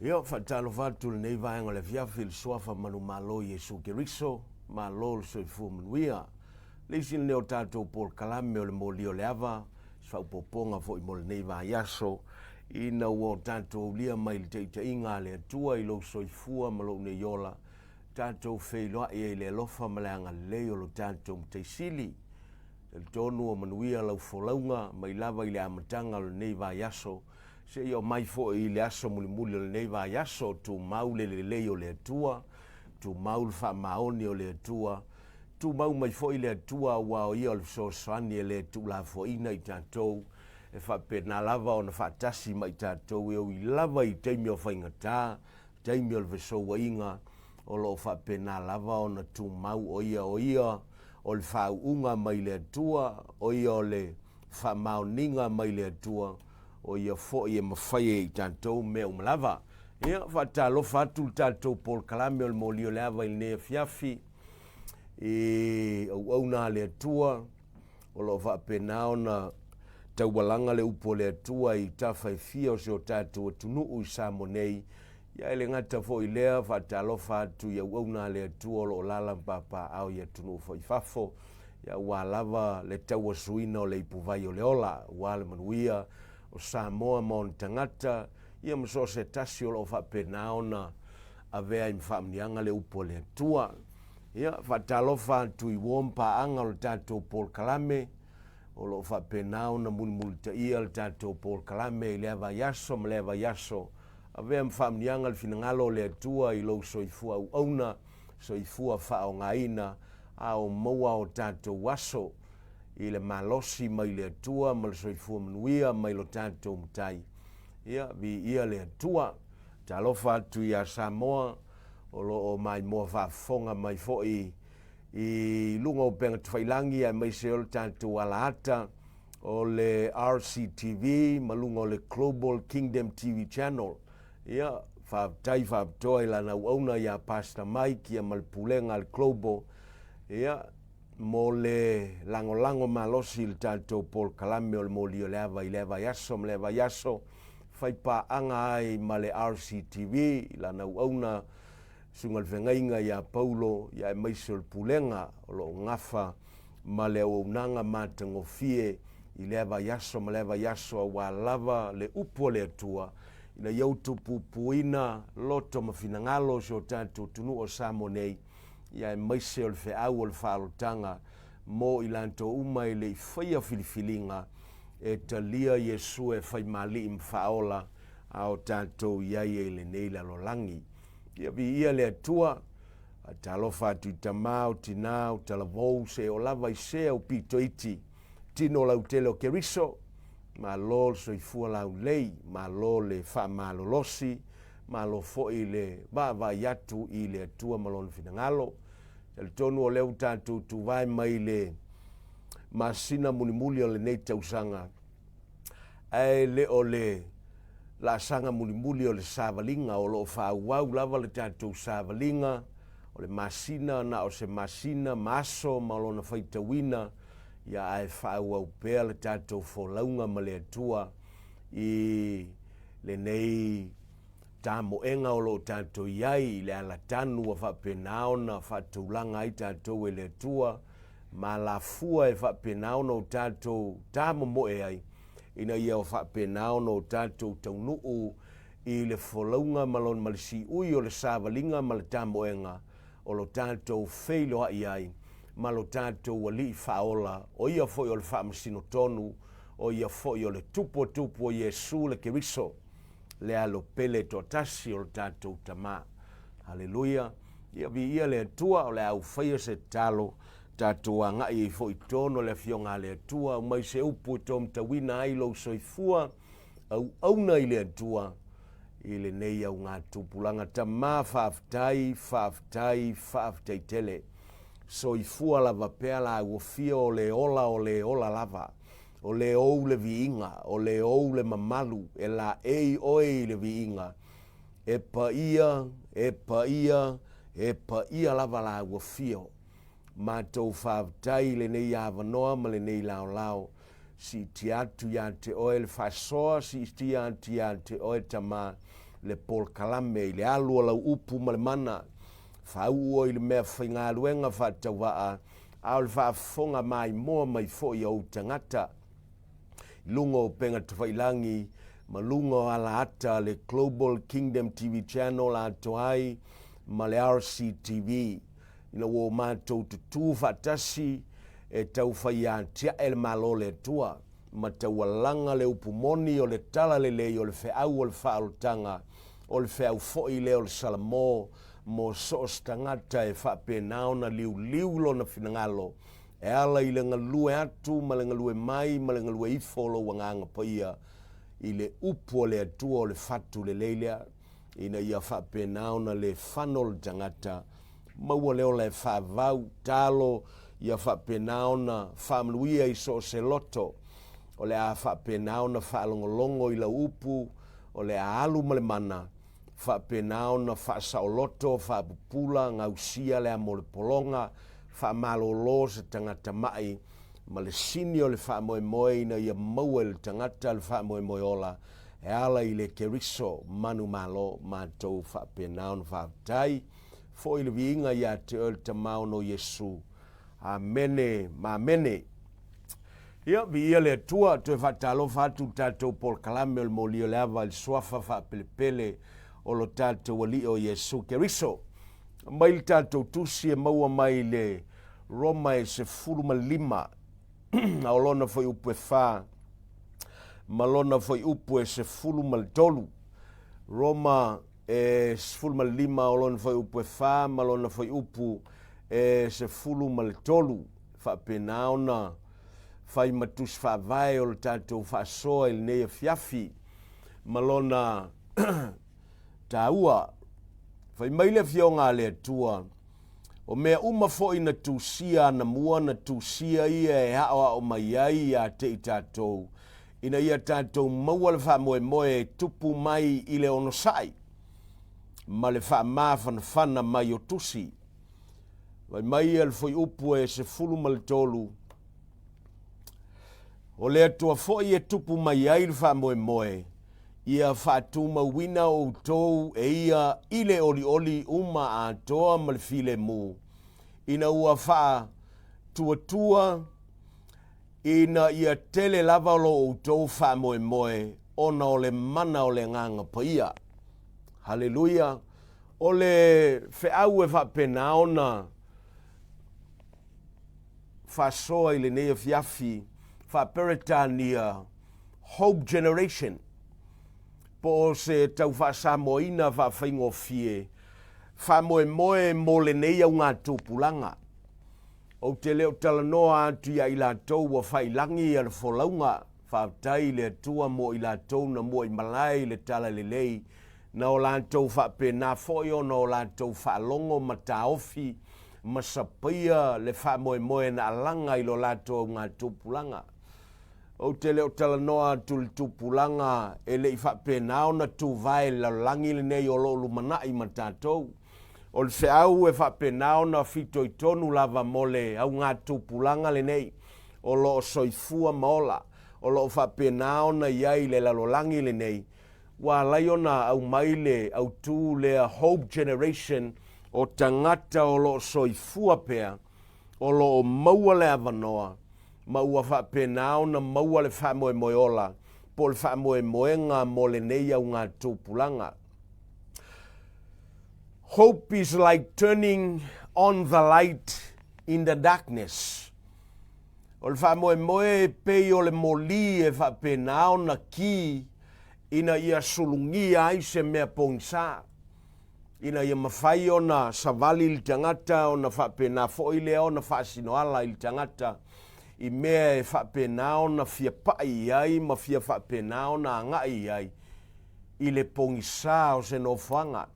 Ia, faatalofa atu i lenei vaega o le afiafi i le Suafa manumalo o Iesu Keriso, malo le soifua manuia. Le isi lenei o tatou polokalame o le molia o le ava, se faaopoopoga foi mo lenei vaiaso, ina ua o tatou aulia mai le taitaiga a le Atua i lou soifua ma lou nei ola, tatou feiloai ai i le alofa ma le agalelei o lo tatou Matai Sili. E talitonu ua manuia lau folauga mai lava i le amataga o lenei vaiaso seia oo mai foi i le aso mulimuli o lenei vaiaso, tumau le lelei o le Atua, tumau le faamaoni o le Atua, tumau mai foi le Atua aua o Ia o le fesoasoani e le tuulafoaiina i tatou, e faapena lava ona faatasi ma i tatou e ui lava i taimi o faigata, taimi o le fesouaiga, o lo o faapena lava ona tumau o Ia, o Ia o le faauuga mai le Atua, o Ia o le faamaoniga mai le Atua, o Ia foi e mafai e i tatou mea uma lava. Ia, faatalofa atu le tatou polokalame o le Moli o le Ava i lenei afiafi i auauna a le Atua, o lo o faapena ona taualaga le upu a le Atua i tafa e fia o si o tatou atunuu i Samoa nei, ia e le gata foi i lea, faatalofa atu i auauna a le Atua o lo o alaala ma papaaao i atunuu foi i fafo, ia aua lava le tauasuina o le ipuvai o le ola, aua le manuia o Samoa ma ona tagata, ia ma so o se tasi o lo o faapena ona avea ai ma faamanuiaga le upu a le Atua. Ia, faatalofa atu i uo ma paaga o le tatou polokalame o lo o faapena ona mulimulitaia le tatou polokalame i lea vaiaso ma lea vaiaso. Avea ma faamanuiaga le finagalo o le Atua i lou soifua auauna, soifua faaaogaina, a o maua o tatou aso i le malosi mai le Atua ma le soifua manuia mai lo tatou Matai. Ia, viia le Atua. Talofa atu iā Samoa o lo o maimoa faafofoga mai foi i luga o upega tafailagi aemaise o le tatou alaata o le RCTV ma luga o le Global Kingdom TV Channel. Ia, faafetai faapitoa i lana auauna iā Pastor Mike ia ma le pulega a le Global, ia, mo le lagolago malosi i le tatou polokalame o le Moli o le Ava i lea vaiaso ma lea vaiaso, faipaaga ai ma le RCTV i lana auauna Susuga i le Feagaiga ia Paulo ia aemaise o le Pulega o lo o gafa ma le auaunaga matagofie i lea vaiaso ma lea vaiaso aua lava le upu a le Atua ina ia utupupuina loto ma finagalo o si o tatou atunuu o Samoa nei ia aemaise o le feau o le faaolotaga mo i latou uma e le i faia filifiliga e talia Iesu e fai ma Alii ma Faaola a o tatou i ai i lenei lalolagi. Ia viia le Atua, faatalofa atu i tama, o tina, o talavou, se o lava i se au pito iti, tino lautele o Keriso, malo le soifua laulelei, malo le faamalolosi, malo foi le vaavaai atu i le Atua ma Lona finagalo. Talitonu o lea ua tatou tuvae mai le masina mulimuli o lenei tausaga, ae le o le laasaga mulimuli o le savaliga, o lo o faaauau lava le tatou savaliga, o le masina na o se masina ma aso ma lona faitauina, ia ae faaauau pea le tatou folauga ma le Atua i lenei tamoega o lo o tatou i ai i le alatanu ua faapena ona faatulaga ai tatou e le Atua ma alafua e faapena ona o tatou tamomoe ai ina ia faapena ona o tatou taunuu i le folauga ma lona ma le siui o le savaliga ma le tamoega o lo tatou feiloai ai ma lo tatou Alii Faaola, o Ia foi o le faamasino tonu, o Ia foi o le Tupu o Tupu o Iesu le Keriso, le Alo pele toatasi o lo tatou Tama. Haleluia! Ia viia le Atua, o le a ufaia se tatalo, tatou agai ai foi i totonu o le Afioga a le Atua, aumai se upu e tomatauina ai lou soifua, auauna i le Atua i lenei augatupulaga. Tama, faafetai, faafetai, faafetai tele. Soifua lava pea la uafia o le ola o le ola lava. O le ou le viiga, o le ou le mamalu, e laei oe i le viiga. E paia, e paia, e paia lava la uafio. Matou faafetai i lenei avanoa ma lenei laolao. Siitia atu ia te oe le faasoa, siitia atu ia te oe Tama. le polokalame i le alu o lau upu ma le mana, faauu oe i le mea faigaluega faatauvaa, a o le faafofoga maimoa mai foi a ou tagata i luga o upega tafailagi ma luga o alaata a le Global Kingdom TV Channel atoa ai ma le RCTV, ina ua o matou tutū faatasi e tau fai atiae le Malo o le Atua ma taualaga le upu moni o le talalelei o le feau o le faaolataga, o le feau foi lea o le Salamo mo so o se tagata e faapena ona liuliu lona finagalo e ala i le galue atu ma le galue mai ma le galue ifo o lou Agaga Paia i le upu a le Atua o le fatu lelei lea, ina ia faapena ona le fano le tagata, maua le ola e faavau, talo, ia faapena ona faamanuia i so o se loto. O le a faapena ona faalogologo i lau upu, o le a alu ma le mana, faapena ona faasaoloto, faapupula, gausia le amo o le pologa, faamalolo se tagata ma'i, ma le sini o le faamoemoe ina ia maua e le tagata le faamoemoe ola e ala i le Keriso manumalo. Matou faapena ona faafetai foi le viiga ia te oe le Tama ona o Iesu. Amene ma amene. Ia, viia le Atua, toe faatalofa atu i le tatou polokalame o le Moli o le Ava i le Suafa faapelepele o lo tatou Alii o Iesu Keriso. Aumai le tatou tusi e maua mai le Roma e 15, a o lona fuaiupu e 4 ma lona fuaiupu e 13. Roma e 15 o lona fuaiupu e 4 ma lona fuaiupu e 13. Faapena ona fai ma tusi faavae o le tatou faasoa i lenei afiafi ma lona taua. Fai mai le Afioga a le Atua, O mea uma foi na tusia anamua na tusia ia e aoao mai ai ia te i tatou, ina ia tatou maua le faamoemoe e tupu mai i le onosai ma le faamafanafana mai o tusi. Fai mai ia le fuaiupu e 13, O le Atua foi e tupu mai ai le faamoemoe, ia faatumauina outou e ia i le olioli uma atoa ma le filemu, ina ua faatuatua ina ia tele lava lo outou faamoemoe ona o le mana o le Agaga Paia. Haleluia! O le feau e faapena ona faasoa i lenei afiafi faa-Peretania Hope Generation, po o se tau faa-Samoaina faafaigofie, faamoemoe mo lenei augatupulaga. Ou te le o talanoa atu ia i latou ua faiilagi ia le folauga, faafetai i le Atua mo i latou na muaimalae i le talalelei, na o latou faapena foi ona o latou faalogo ma taofi ma sapaia le faamoemoe na alaga i lo latou augatupulaga. Ou te le o talanoa atu i le tupulaga e le i faapena ona tuvae i le lalolagi lenei o lo o lumanai ma tatou. O le feau e faapena ona fitoitonu lava mo le augatupulaga lenei o lo o soifua ma ola, o lo o faapena ona i ai i le lalolagi lenei, ua ala ai ona aumai le autu lea Hope Generation o tagata o lo o soifua pea, o lo o maua le avanoa ma ua faapena ona maua le faamoemoe ola po o le faamoemoega mo lenei augatupulaga. Hope is like turning on the light in the darkness. O le faamoemoe e pei o le moli e faapena ona ki ina ia sulugia ai se mea pogisa, ina ia mafai ona savali le tagata ona faapena foi lea ona faasinoala i le tagata i mea e faapena ona fia pai i ai ma fia faapena ona agai i ai i le pogisa o se nofoaga.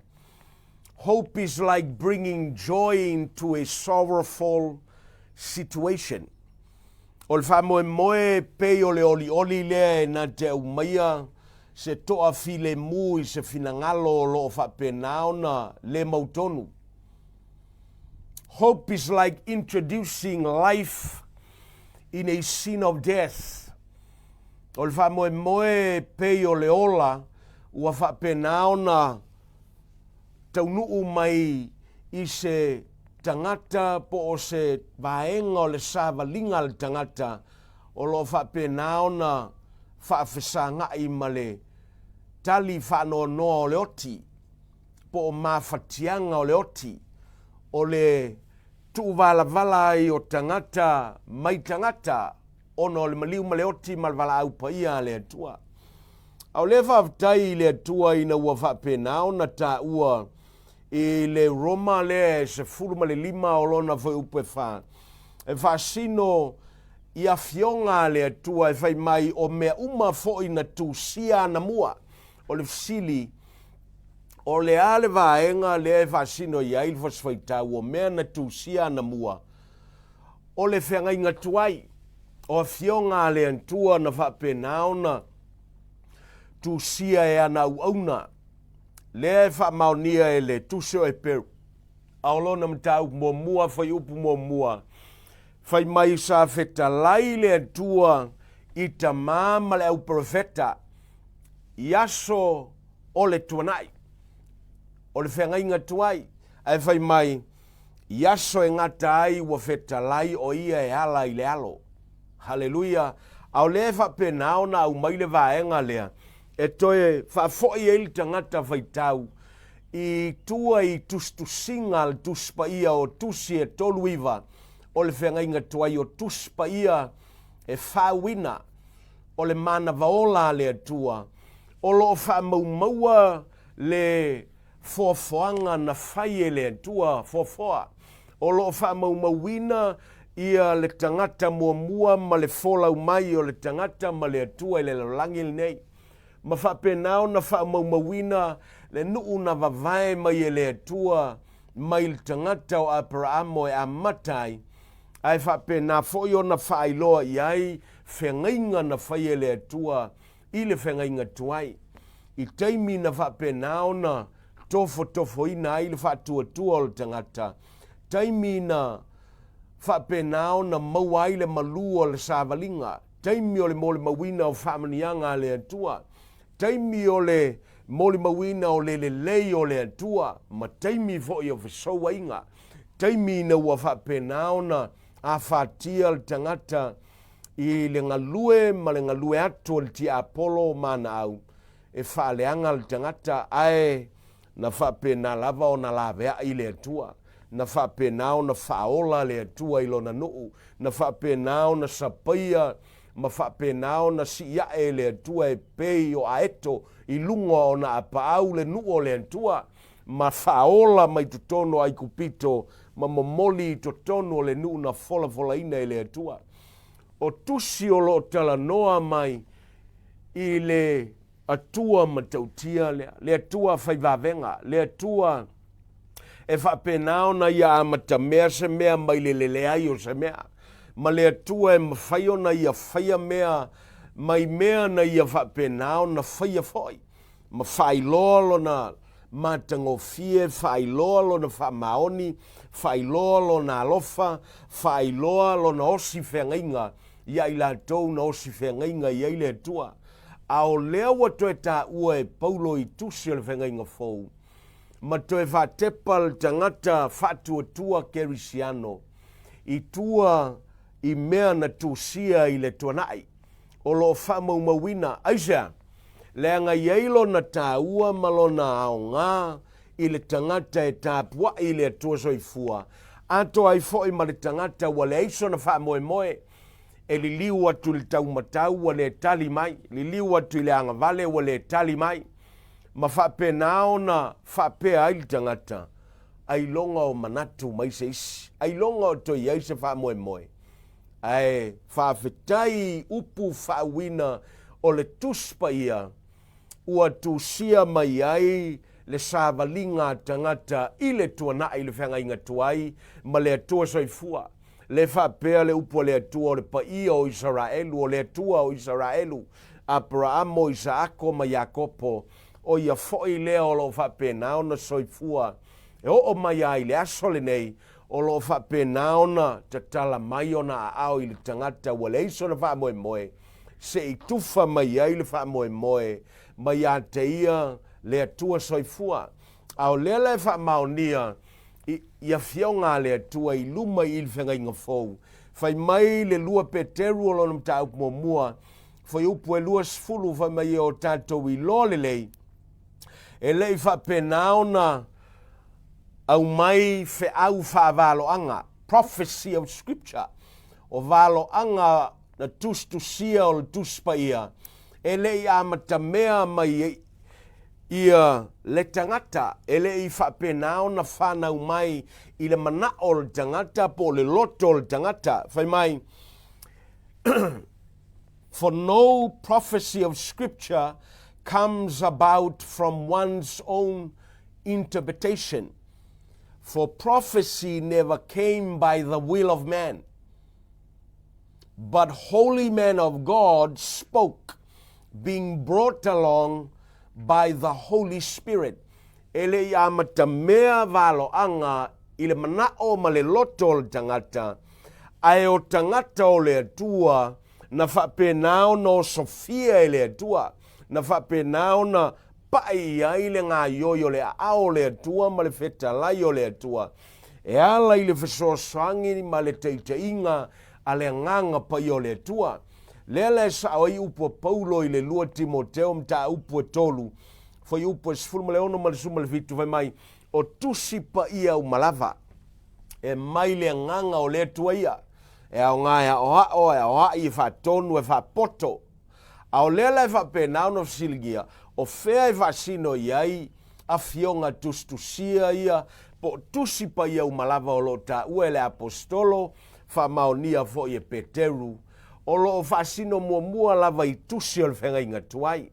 Hope is like bringing joy into a sorrowful situation. O le faamoemoe e pei o le olioli lea e na te aumaia se toafilemu i se finagalo o lo o faapena ona le mautonu. Hope is like introducing life in a scene of death. O le faamoemoe e pei o le ola. Ua faapena ona taunuu mai i se tagata po o se vaega o le savaliga a le tagata o lo o faapena ona faafesaga'i ma le tali faanoanoa o le oti po o mafatiaga o le oti, o le tuuvalavala ai o tagata mai tagata ona o le maliu ma le oti ma le valaau paia a le Atua. A o lea faafetai i le Atua ina ua faapena ona taua i le Roma lea e 15 o lona fuaiupu e 4, e faasino i afioga a le Atua e fai mai o mea uma foi na tusia anamua. O le fesili, o le a le vaega lea e faasino i ai le Fasi Faitau o mea na tusia anamua? O le feagaiga tuai, o afioga a le Atua na faapena ona tusia e ana auauna, lea e faamaonia e le Tusi o Eperu, a o lona mataupu muamua, fuaiupu muamua, fai mai sa fetalai le Atua i tamā ma le auperofeta i aso o le tuanai, o le feagaiga tuai, ae fai mai, i aso e gata ai ua fetalai o ia e ala i le alo. Haleluia! A o lea e faapena ona aumai le vaega lea e toe faafoi ai le tagata faitau i tua i tusitusiga a le Tusi Paia o Tusi e 39 o le feagaiga tuai o Tusi Paia e faauina o le manava ola a le Atua o lo o faamaumaua le foafoaga na fai e le Atua foafoa o lo o faamaumauina ia le tagata muamua ma le folau mai o le tagata ma le Atua i le lalolagi lenei, ma faapena ona faamaumauina le nuu na vavae mai e le Atua mai le tagata o Aperaamo e amata ai, ae faapena foi ona faailoa i ai feagaiga na fai e le Atua i le feagaiga tuai, i taimi na faapena ona tofotofoina ai le faatuatua o le tagata, taimi na faapena ona maua ai le malu o le savaliga, taimi o le molimauina o faamanuiaga a le Atua, taimi o le molimauina o le lelei o le Atua, ma taimi foi o fesouaiga, taimi ina ua faapena ona afatia le tagata i le galue ma le galue atu o le tiapolo ma ana au, e faaleaga le tagata, ae na faapena lava ona laveai le Atua, na faapena ona faaola le Atua i lona nuu, na faapena ona sapaia ma faapena ona sii ae e le Atua e pei o aeto i luga o ona apaau le nuu o le Atua, ma faaola mai totonu o Aikupito ma momoli i totonu o le nuu na folafolaina e le Atua. O tusi o lo o talanoa mai i le Atua matautia lea, le Atua fai vavega, le Atua e faapena ona ia amatamea se mea mai le leleai o se mea, ma le Atua e mafai ona ia faia mea mai mea na ia faapena ona faia foi, ma faailoa lona matagofie, faailoa lona faamaoni, faailoa lona alofa, faailoa lona osi feagaiga ia i latou na osi feagaiga i ai le Atua. A o lea ua toe taua e Paulo i tusi o le Feagaiga Fou, ma toe faatepa le tagata faatuatua kerisiano i tua i mea na tusia i le tuanai, o lo o faamaumauina. Aisea? Leaga i ai lona taua ma lona aoga i le tagata e tapuai i le Atua Soifua, atoa ai foi ma le tagata ua leai sona faamoemoe, e liliu atu i le taumatau ua le tali mai, liliu atu i le agavale ua le tali mai, ma faapena ona faapea ai le tagata, ailoga o manatu mai se isi, ailoga o toe i ai se faamoemoe. Ae faafetai i upu faauina o le Tusi Paia ua tusia mai ai le savaliga a tagata i le tuanai i le feagaiga tuai ma le Atua Soifua. Le faapea le upu a le Atua o le paia o Isaraelu, o le Atua o Isaraelu, Aperaamo, Isaako ma Iakopo, o ia foi lea o lo o faapena ona soifua e oo mai lava i le aso lenei, o lo o faapena ona tatala mai ona aao i le tagata ua leai sona faamoemoe. se i tufa mai ai le faamoemoe mai ia te ia le Atua Soifua. A o lea la e faamaonia i i Afioga a le Atua i luma i i le Feagaiga Fou. Fai mai le 2 Peteru o lona mataupu muamua, fuaiupu e 20, fai mai e o tatou iloa lelei, e le i faapena ona aumai feau faavaloaga, prophecy of scripture, o valoaga na tusitusia o le Tusi Paia, e le i amatamea mai ia le tagata, e le i faapena ona fanau mai i le manao o le tagata po o le loto o le tagata. Fai mai, For no prophecy of scripture comes about from one's own interpretation, for prophecy never came by the will of man, but holy men of God spoke, being brought along by the Holy Spirit. E le i amatamea valoaga i le manao ma le loto o le tagata, ae o tagata o le Atua na faapena ona osofia e le Atua, na faapena ona paʻi i ai le gaioi o le aao o le Atua ma le fetalai o le Atua, e ala i le fesoasoani ma le taitaiga a le Agaga Paia o le Atua. Lea la e sao ai upu a Paulo i le 2 Timoteo mataupu e 3, fuaiupu e 16 ma le 17, fai mai, O tusi paia uma lava, e mai le Agaga o le Atua ia, e aoga e aʻoaʻo, e aoaʻi, e faatonu, e faapoto. A o lea la e faapena ona fesiligia, o fea e faasino i ai afioga tusitusia ia po o tusi paia uma lava o lo o taua e le Aposetolo, faamaonia foi e Peteru, o lo o faasino muamua lava i tusi o le Feagaiga Tuai.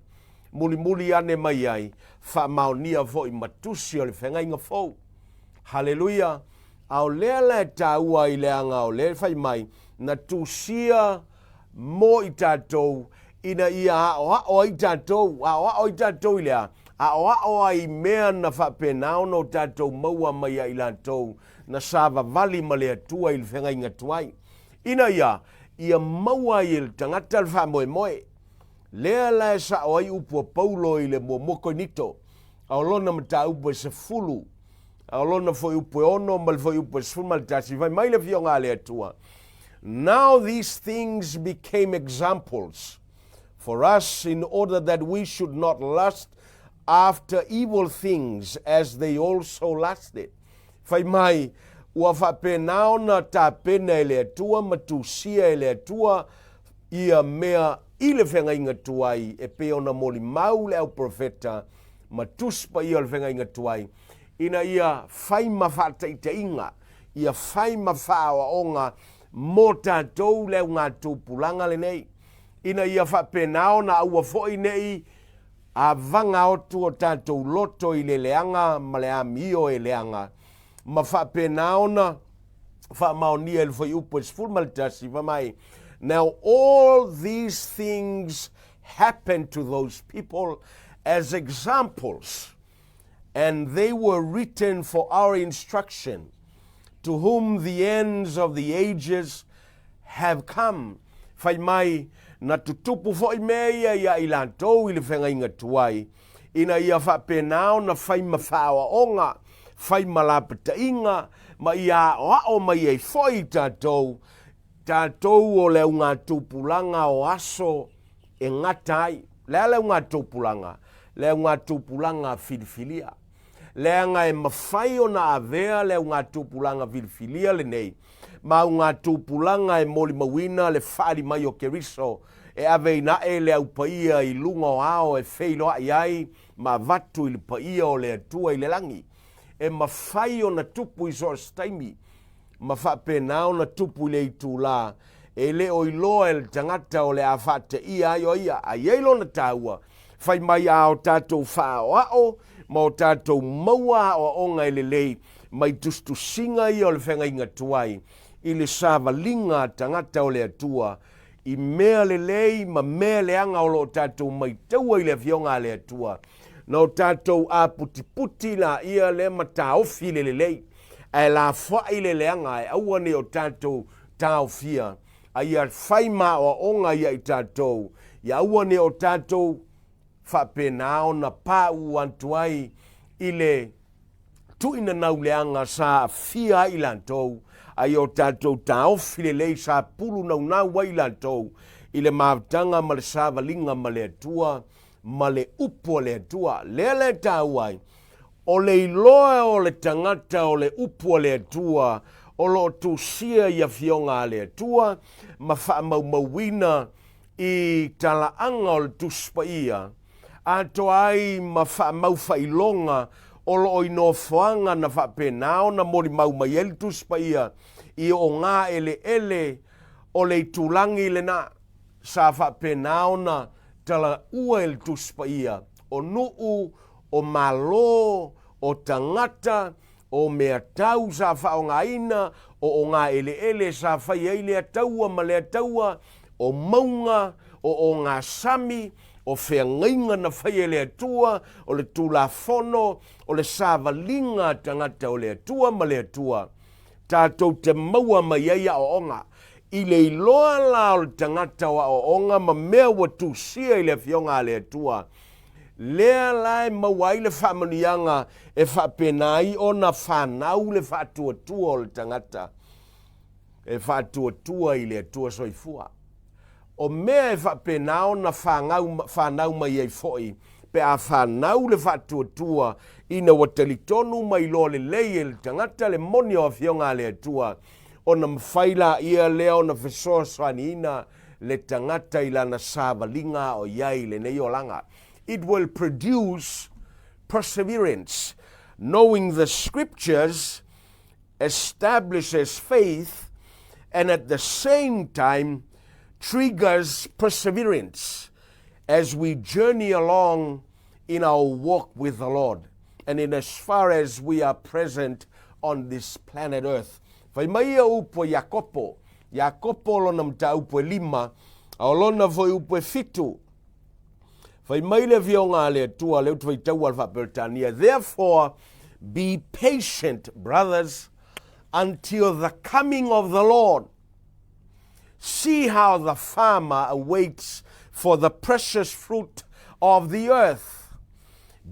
Mulimuli ane mai ai, faamaonia foi ma tusi o le Feagaiga Fou. Haleluia! A o lea la e taua ai leaga o lea e fai mai, na tusia mo i tatou ina ia aʻoaʻo ai tatou, aʻoaʻo ai tatou i le a? Aʻoaʻo ai i mea na faapena ona o tatou maua mai ia i latou na savavali ma le Atua i le feagaiga tuai, ina ia ia maua ai e le tagata le faamoemoe. Lea la e sao ai upu a Paulo i le muamua Korinito, a o lona mataupu e 10, a o lona fuaiupu e 6 ma le fuaiupu e 11, fai mai le Afioga a le Atua, Now these things became examples for us in order that we should not lust after evil things as they also lusted. Fai mai, ua faapena ona tapena e le Atua ma tusia e le Atua ia mea i le feagaiga tuai e pei ona molimau le au profeta ma tusi paia o le feagaiga tuai, ina ia fai ma faataitaiga, ia fai ma faaaoaoga mo tatou le augatupulaga lenei, ina ia faapena ona aua foi ne i avaga atu o tatou loto i le leaga ma le amio e leaga, ma faapena ona faamaonia i le fuaiupu e 11, fai mai, Now all these things happened to those people as examples, and they were written for our instruction, to whom the ends of the ages have come. Fai mai, na tutupu foi mea ia iā i latou i le feagaiga tuai, ina ia faapena ona fai ma faaoaoga, fai ma lapataiga, ma ia aoao mai ai foi i tatou, tatou o le augatupulaga o aso e gata ai. Le a le augatupulaga? Le augatupulaga filifilia. Leaga e mafai ona avea le augatupulaga filifilia lenei ma augatupulaga e molimauina le faaali mai o Keriso e aveina aʻe le Au Paia i luga o ao e feiloaʻi ai ma avatu i le paia o le Atua i le lagi. E mafai ona tupu i so o se taimi, ma faapena ona tupu i le itulā e le o iloa e le tagata o le a faateia ai o ia, a i ai lona taua, fai mai a o tatou faaoao ma o tatou maua aoaoga e lelei mai tusitusiga ia o le feagaiga tuai i le savaliga a tagata o le Atua i mea lelei ma mea leaga o lo o tatou maitaua i le Afioga a le Atua, na o tatou aputiputi laia lea ma taofi le lelei, ae lafoai le leaga ae aua ne i o tatou taofia, a ia fai ma aoaoga ia i tatou. Ia aua ne i o tatou faapena ona pauu atu ai i le tuuina nauleaga sa aafia ai i latou, a ia o tatou taofi lelei sa pulu naunau ai i latou i le mafutaga ma le savaliga ma le Atua ma le upu a le Atua. Lea la e taua ai, o le iloa o le tagata o le upu a le Atua o lo o tusia i Afioga a le Atua ma faamaumauina i talaaga o le Tusi Paia, atoa ai ma faamaufailoga o lo o i nofoaga na faapena ona molimau mai ai le Tusi Paia i ogaeleele o le itulagi lena sa faapena ona talaua e le Tusi Paia, o nuu, o malo, o tagata, o meatau sa faaaogaina, o ogaeleele sa fai ai lea taua ma lea taua, o mauga, o ogasami, o feagaiga na faia e le Atua, o le Tulafono, o le savaliga a tagata o le Atua ma le Atua, tatou te maua mai ai aoaoga. I le iloa la o le tagata o aoaoga ma mea ua tusia i le Afioga a le Atua, lea la e maua ai le faamanuiaga e faapena ai ona fanau le faatuatua o le tagata e faatuatua i le Atua soifua. O mea e faapena ona fagau, fanau mai ai foi pe a fanau le faatuatua ina ua talitonu ma iloa lelei e le tagata le moni o Afioga a le Atua, ona mafai laia lea ona fesoasoaniina le tagata i lana savaliga o i ai i lenei olaga. It will produce perseverance. Knowing the scriptures establishes faith and at the same time triggers perseverance as we journey along in our walk with the Lord and in as far as we are present on this planet Earth. Fai mai ia upu a Iakopo, Iakopo lona mataupu e lima, a o lona foi upu e fitu. Fai mai le Afioga a le Atua, lea ou te faitaua le Faa-Peretania, Therefore, be patient, brothers, until the coming of the Lord. See how the farmer awaits for the precious fruit of the earth,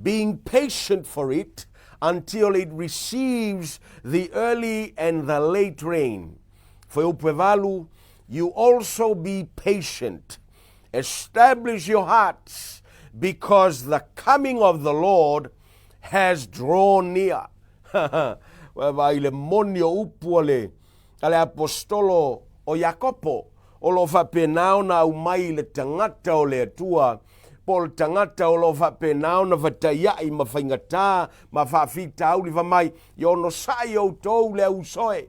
being patient for it until it receives the early and the late rain. Fuaiupu e valu, you also be patient. Establish your hearts, because the coming of the Lord has drawn near. Vaai le moni o upu a le, a le apostolo o Iakopo, o lo o faapena ona aumai i le tagata o le Atua, po o le tagata o lo o faapena ona fataiai ma faigatā ma faafitauli fai mai, ia onosai outou le au uso e,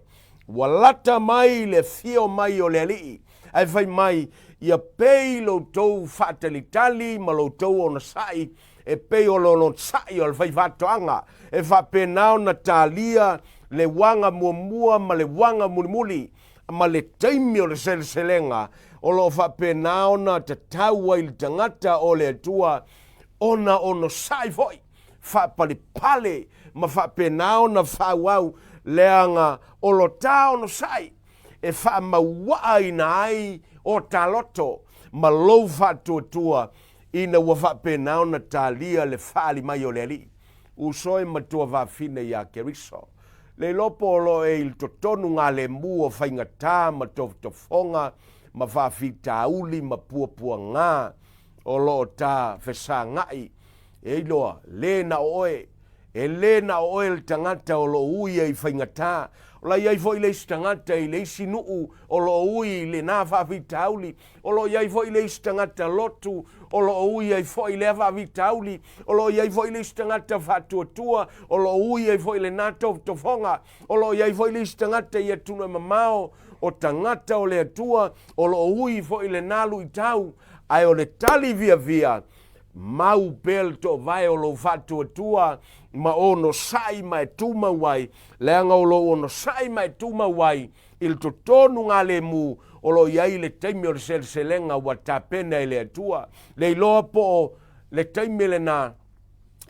ua lata mai le afio mai o le Alii, ae fai mai, ia pei lo outou faatalitali ma lo outou onosai e pei o le onosai o le faifaatoaga, e faapena ona talia le uaga muamua ma le uaga mulimuli, ma le taimi o le seleselega o lo o faapena ona tatau ai le tagata o le Atua ona onosai foi, faapalepale ma faapena ona faaauau, leaga o lo ta onosai e faamauaaina ai o ta loto ma lou faatuatua ina ua faapena ona talia le faaali mai o le Alii. Uso e matua fafine iā Keriso. Le iloa po o lo o e i totonu ngā lemu o faigata ma tofotofoga ma faafitauli ma puapuagā o lo o ta fesagai e iloa, le na o oe. E le na o oe le tagata o lo o ui ai i faigata. O la i ai foi le isi tagata i le isi nuu o lo o ui i lenā faafitauli. O lo o i ai foi le isi tagata lotu o lo o ui ai foi lea faafitauli. O lo o i ai foi le isi tagata faatuatua o lo o ui ai foi lenā tofotofoga. O lo o i ai foi le isi tagata i atunuu e mamao o tagata o le Atua o lo o ui foi lenā luitau. Ae o le tali fiafia, Mau pea le toovae o lou faatuatua ma onosai ma e tumau ai, leaga o lou onosai ma e tumau ai i le totonu galemu o lo o i ai le taimi o le seleselega ua tapena e le Atua. Le iloa po o le taimi lena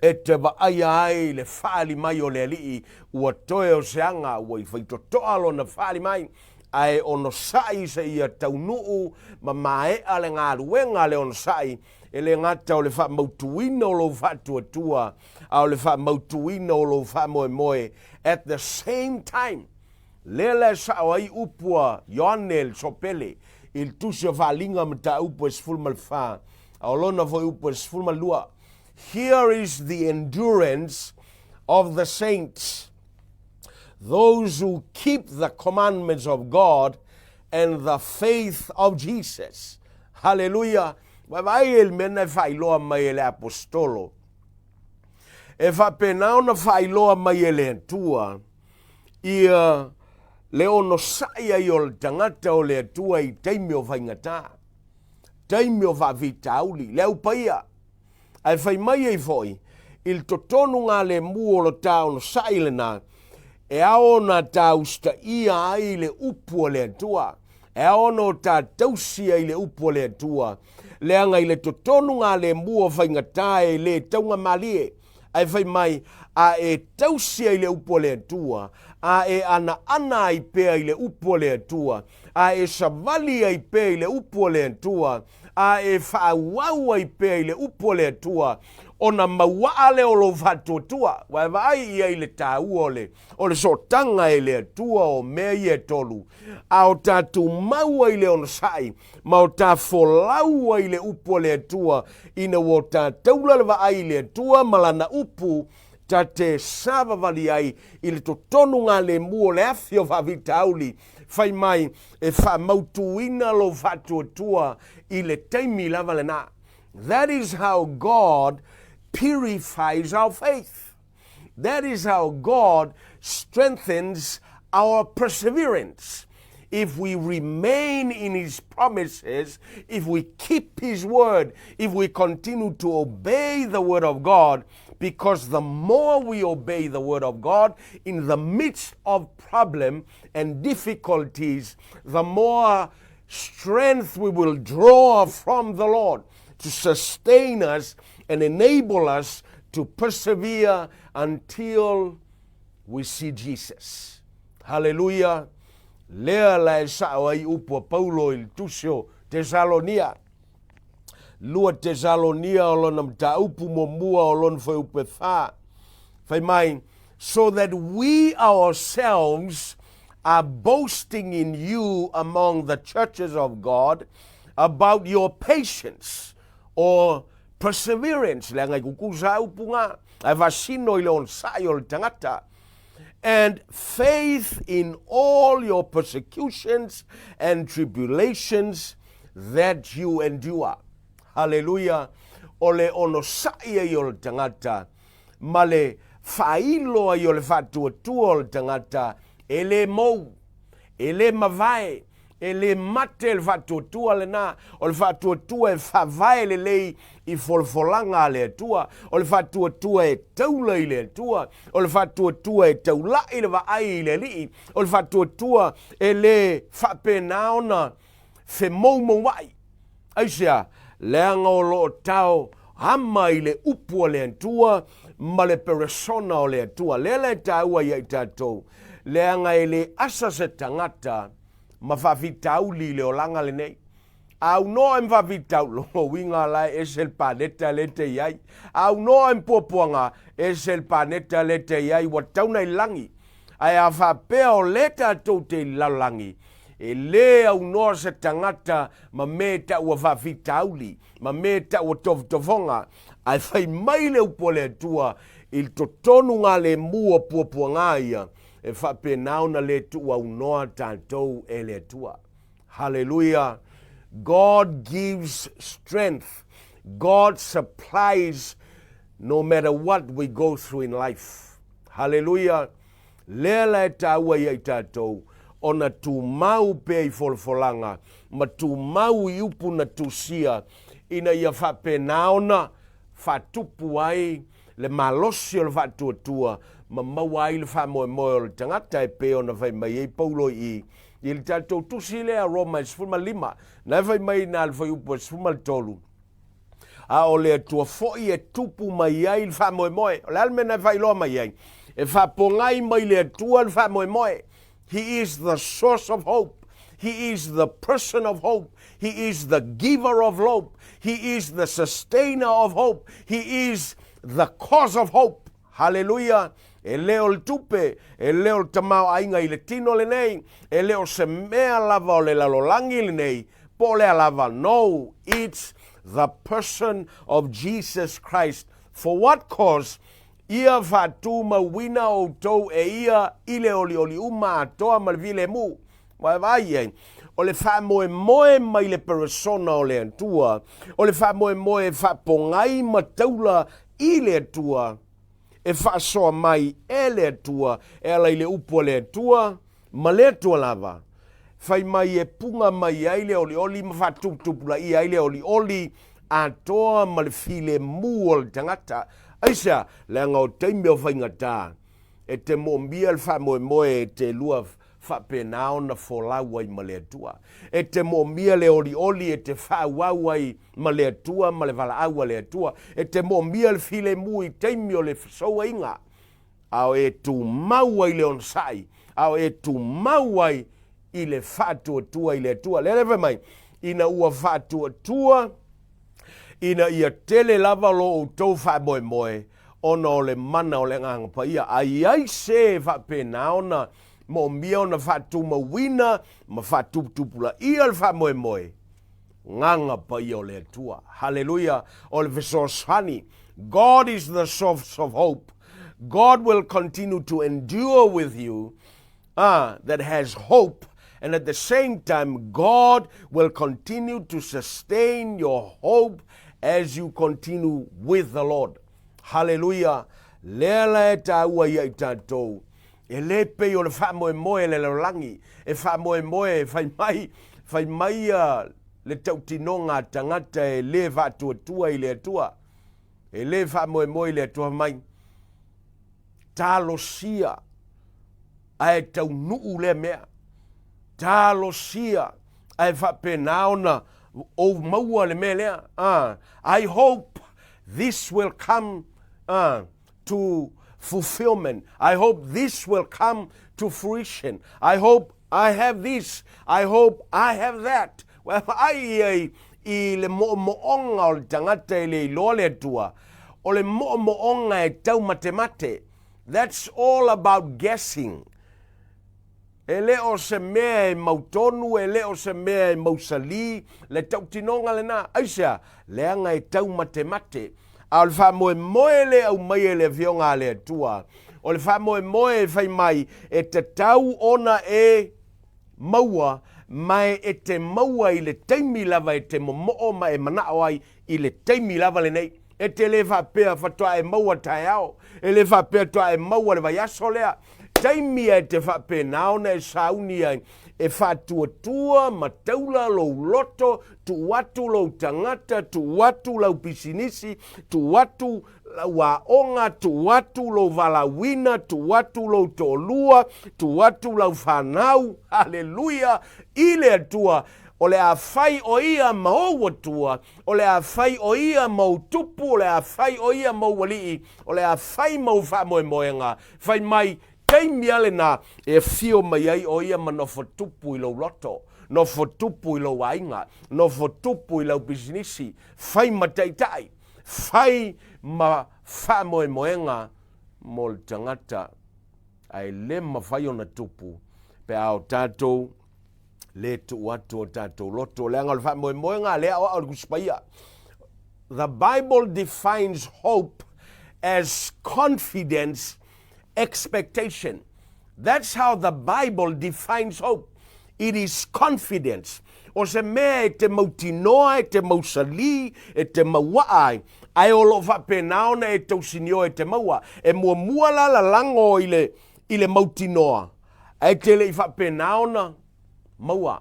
e te vaaia ai le faaali mai o le Alii ua toe o se aga ua i faitotoa lona faaali mai. Ae onosai seia taunuu ma maea le galuega a le onosai, e le gata o le faamautuina o lou faatuatua, a o le faamautuina o lou faamoemoe at the same time. Lea la e sao ai upu a Ioane le Sopele i le Tusi o Faaaliga mataupu e 14, a o lona foi upu e 12, Here is the endurance of the saints, those who keep the commandments of God and the faith of Jesus. Haleluia! Vaavaai i le mea na e faailoa mai e le Aposetolo. E faapena ona faailoa mai e le Atua ia le onosai ai o le tagata o le Atua i taimi o faigata, taimi o faafitauli, le au paia. Ae fai mai ai foi, i le totonu galemu o lo ta onosai lena, e ao ona ta usitaia ai le upu a le Atua, e ao ona o ta tausi ai le upu a le Atua, leaga i le totonu galemu o faigata e le taugamalie, Ae fai mai, A e tausi ai le upu a le Atua, a e anaana ai pea i le upu a le Atua, a e savali ai pea i le upu a le Atua, a e faaauau ai pea i le upu a le Atua, ona mauaa lea o lou faatuatua. Ua e vaai i ai i le taua o le, o le sootaga e le Atua o mea ia e tolu, a o ta tumau ai i le onosai, ma o ta folau ai i le upu a le Atua, ina ua o ta taula le vaai i le Atua ma Lana upu, ta te savavali ai i le totonu galemu o le afi o faafitauli, fai mai e faamautuina lou faatuatua i le taimi lava lena. That is how God purifies our faith. That is how God strengthens our perseverance. If we remain in His promises, if we keep His word, if we continue to obey the word of God, because the more we obey the word of God in the midst of problem and difficulties, the more strength we will draw from the Lord to sustain us and enable us to persevere until we see Jesus. Haleluia! Lea la e sao ai upu a Paulo i le tusi o Tesalonia. Lua Tesalonia o lona mataupu muamua o lona fuaiupu e fa. Fai mai, so that we ourselves are boasting in you among the churches of God about your patience or perseverance, leaga i kukusa a upu ngā, ae faasino i le onosai o le tagata, and faith in all your persecutions and tribulations that you endure. Haleluia! O le onosai ai o le tagata ma le faailo ai o le faatuatua o le tagata e le mou, e le mavae, e le mate le faatuatua lena, o le faatuatua e faavae lelei i folafolaga a le Atua, o le faatuatua e taula i le Atua, o le faatuatua e taula'i le vaai i le Alii, o le faatuatua e le faapena ona femoumoua'i. Aisea? Leaga o lo o tao ama i le upu a le Atua ma le peresona o le Atua. Lea la e taua ia i tatou, leaga e le asa se tagata ma faafitauli i le olaga lenei. A aunoa e ma faafitauli, lona uiga la e ese le paneta lea e te i ai. A aunoa e ma puapuaga, ese le paneta lea e te i ai, ua tatau ona i lagi. Ae a faapea o lea tatou te i le lalolagi, e lē aunoa se tagata ma mea e taua faafitauli, ma mea e taua tofotofoga, ae fai mai le upu a le Atua i le totonu galemu o puapuaga ia, e faapena ona lē tuuaunoa tatou e le Atua. Haleluia! God gives strength. God supplies no matter what we go through in life. Haleluia! Lea la e taua ia i tatou, ona tumau pea i folafolaga, ma tumau i upu na tusia, ina ia faapena ona faatupu ai le malosi o le faatuatua, ma maua ai le faamoemoe o le tagata e pei ona fai mai ai Paulo i i, i le tatou tusi lea Roma e 15, na e fai mai i na le fuaiupu e 13, A o le Atua foi e tupu mai ai le faamoemoe. O le a le mea na e faailoa mai ai? E faapogai mai le Atua le faamoemoe. He is the source of hope. He is the person of hope. He is the giver of hope. He is the sustainer of hope. He is the cause of hope. Haleluia! E le o le tupe, e le o le tamaoaiga i le tino lenei, e le o se mea lava o le lalolagi lenei, po o le a lava. No, it's the person of Jesus Christ. For what cause? Ia faatumauina outou e ia i le olioli uma atoa ma le filemu. Ua e vaai i ai, o le faamoemoe mai le peresona o le Atua, o le faamoemoe e faapogai ma taula i le Atua, e faasoa mai e le Atua e ala i le upu a le Atua ma le Atua lava. Fai mai e puga mai ai le olioli ma faatuputupulaia ai le olioli atoa ma le filemu o le tagata. Aisea? Leaga o taimi o faigata, e te moomia le faamoemoe e te lua faapena ona folau ai ma le Atua. E te moomia le olioli e te faaauau ai ma le Atua ma le valaau a le Atua. E te moomia le filemu i taimi o le fesouaiga, a o e tumau ai i le onosai, a o e tumau ai i le faatuatua i le Atua. Lea le fai mai, ina ua faatuatua ina ia tele lava lo outou faamoemoe ona o le mana o le Agaga Paia. A i ai se e faapena ona moomia ona faatumauina ma faatuputupulaia le faamoemoe, Agaga Paia o le Atua. Haleluia! O le fesoasoani. God is the source of hope. God will continue to endure with you uh, that has hope and at the same time God will continue to sustain your hope as you continue with the Lord. Haleluia! Lea la e tāua ia i tātou. E le pei o le faamoemoe le lalolagi, e faamoemoe e fai mai, fai mai ia le tautinoga a tagata e le faatuatua i le Atua. E le faamoemoe i le Atua mai. Talosia ae taunuu lea mea. Talosia ae faapena ona ou maua le mea lea. Uh, I hope this will come uh, to fulfillment. I hope this will come to fruition. I hope I have this. I hope I have that. Ua vaai ai i le moomooga o le tagata e le iloa le Atua, o le moomooga e taumatemate. That's all about guessing. E le o se mea e mautonu, e le o se mea e mausali, le tautinoga lena. Aisea? Leaga e taumatemate. A o le faamoemoe le aumai e le Afioga a le Atua, o le faamoemoe e fai mai e tatau ona e maua, ma e te maua i le taimi lava e te momoo ma e manao ai i le taimi lava lenei. E te le faapea faatoa e maua taeao, e le faapea toa e maua le vaiaso lea. Taimi e te faapena ona e sauni ai, e faatuatua ma taula lou loto, tuu atu lou tagata, tuu atu lau pisinisi, tuu atu lau aoga, tuu atu lou valaauina, tuu atu lou toalua, tuu atu lau fanau, haleluia, i le Atua, o le a fai o ia ma ou Atua, o le a fai o ia ma ou tupu, o le a fai o ia ma ou alii, o le a fai ma ou faamoemoega, fai mai, taimi a lena e afio mai ai o ia ma nofo tupu i lou loto, nofo tupu i lou aiga, nofo tupu i lau pisinisi, fai ma taitai, fai ma faamoemoega mo le tagata ae le mafai ona tupu pe a o tatou le tuu atu o tatou loto. Leaga o le faamoemoega a le aoao i le Tusi Paia. The Bible defines hope as confidence expectation. That's how the Bible defines hope. It is confidence. O se mea e te mautinoa, e te mausalī, e te mauaa ai, ae o lo o faapena ona e tausinio e te maua. E muamua la lalago i le, i le mautinoa, ae te le i faapena ona maua.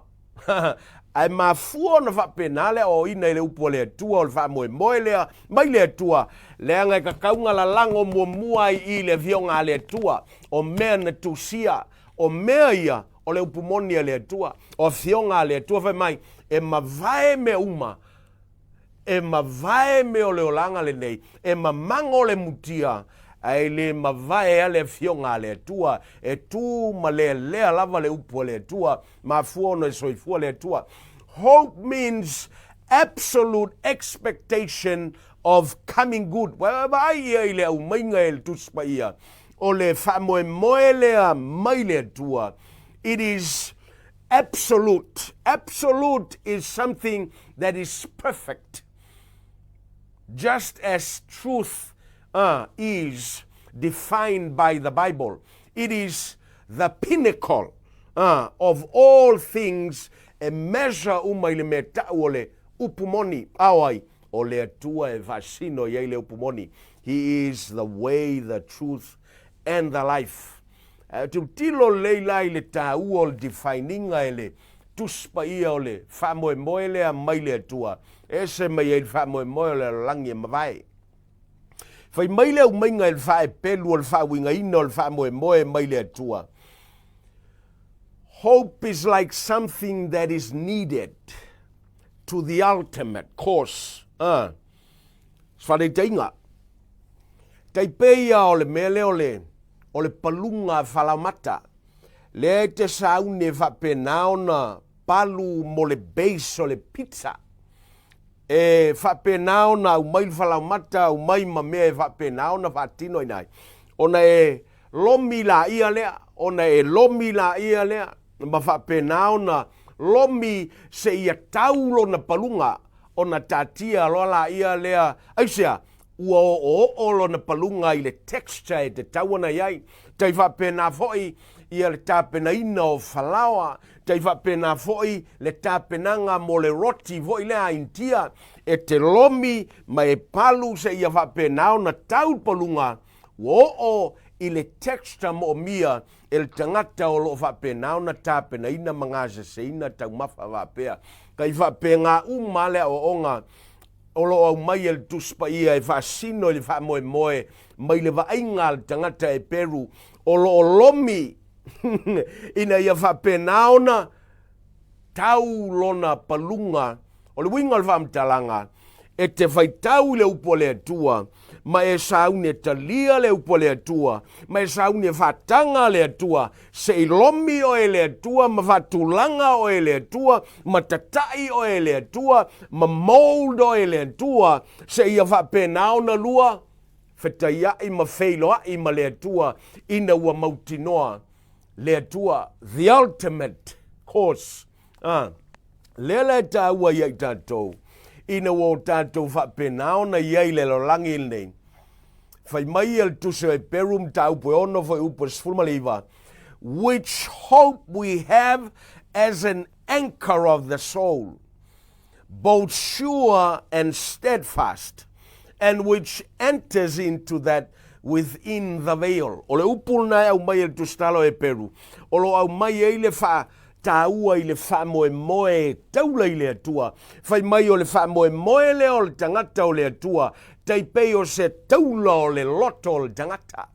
Ae mafua ona faapena le aoaoina i le upu a le Atua o le faamoemoe lea mai le Atua, leaga e kakauga lalago muamua ai i le Afioga a le Atua, o mea na tusia, o mea ia o le upu moni a le Atua, o Afioga a le Atua fai mai, e mavae mea uma, e mavae mea o le olaga lenei, e mamago le mutia, Ae le mavae a le Afioga a le Atua, e tū ma lealea lava le upu a le Atua, mafua ona e soifua le Atua. Hope means absolute expectation of coming good. Ua vaai ia i le aumaiga e le Tusi Paia, o le faamoemoe lea mai le Atua. It is absolute. Absolute is something that is perfect. Just as truth uh, is defined by the Bible. It is the pinnacle uh, of all things e measure uma i le mea tau o le upu moni. A o ai? O le Atua e faasino i ai le upu moni. He is the way, the truth and the life. Ae tilotilo lelei la i le taua o le defininga e le Tusi Paia o le faamoemoe lea mai le Atua, e ese mai ai le faamoemoe o le lalolagi e mavae. Fai mai le aumaiga i le faaepelu o le faauigaina o le faamoemoe mai le Atua. Hope is like something that is needed to the ultimate cause. Uh, se faataitaiga, tai pei ia o le mea lea o le, o le paluga falaomata. Lea e te sauni e faapena ona palu mo le base o le pizza. E faapena ona aumai le falaomata, aumai ma mea e faapena ona faatino ina ai. Ona e lomi laia lea, ona e lomi laia lea, ma faapena ona lomi seia tau lona paluga, ona taatia loa laia lea, aisea? Ua oooo lona paluga i le texture e tatau ona i ai. Tai faapena foi ia le tapenaina o falaoa, tai faapena foi le tapenaga mo le roti foi lea a Initia, e te lomi ma e palu seia faapena ona tau le paluga, ua oo i le texture moomia e le tagata o lo o faapena ona tapenaina ma gaseseina taumafa faapea. Kai faapena uma lava le aoaoga o lo o aumai e le Tusi Paia e faasino i le faamoemoe mai le vaaiga a le tagata Eperu o lo o lomi ina ia faapena ona tau lona paluga. O le uiga o le faamatalaga, e te faitau i le upu a le Atua, ma e sauni e talia le upu a le Atua, ma e sauni e faataga le Atua, se i lomi oe e le Atua, ma faatulaga oe e le Atua, ma tataʻi oe e le Atua, ma mold oe e le Atua, seia faapena ona lua fetaiaʻi ma feiloaʻi ma le Atua, ina ua mautinoa le Atua, the ultimate course. A, lea la e taua ia i tatou, ina ua o tatou faapena ona i ai i le lalolagi lenei, fai mai ia le Tusi o Eperu mataupu e 6 fuaiupu e 19, which hope we have as an anchor of the soul, both sure and steadfast, and which enters into that within the veil. O le upu lena e aumai e le Tusitala o Eperu, o lo o aumai ai le faataua i le faamoemoe e taula i le Atua. Fai mai o le faamoemoe lea o le tagata o le Atua, tai pei o se taula o le loto o le tagata.